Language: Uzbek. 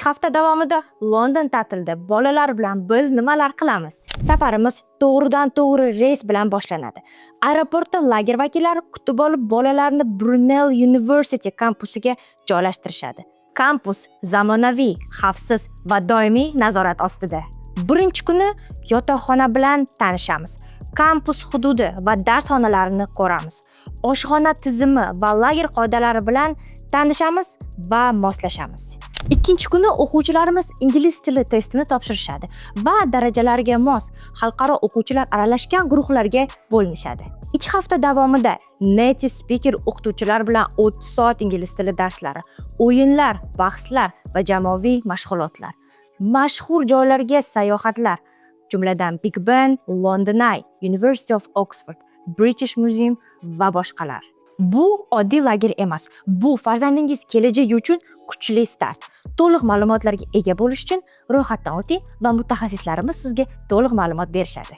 2 hafta davomida London ta'tilida bolalar bilan biz nimalar qilamiz? Safarimiz to'g'ridan to'g'ri reys bilan boshlanadi. Aeroportda lager vakillari kutib olib, bolalarni Brunel University kampusiga joylashtirishadi. Kampus zamonaviy, xavfsiz va doimiy nazorat ostida. Birinchi kuni yotoqxona bilan tanishamiz. Kampus hududi va dars xonalarini ko'ramiz. Oshxona tizimi va lager qoidalari bilan tanishamiz va moslashamiz. Ikkinchi kuni o'quvchilarimiz ingliz tili testini topshirishadi va darajalariga mos xalqaro o'quvchilar aralashgan guruhlarga bo'linishadi. 2 hafta davomida native speaker o'qituvchilar bilan 30 soat ingliz tili darslari, o'yinlar, bahslar va jamoaviy mashg'ulotlar. Mashhur joylarga sayohatlar, jumladan Big Ben, London Eye, University of Oxford, British Museum va boshqalar. Bu oddiy lager emas. Bu farzandingiz kelajagi uchun kuchli start. To'liq ma'lumotlarga ega bo'lish uchun ro'yxatdan o'ting va mutaxassislarimiz sizga to'liq ma'lumot berishadi.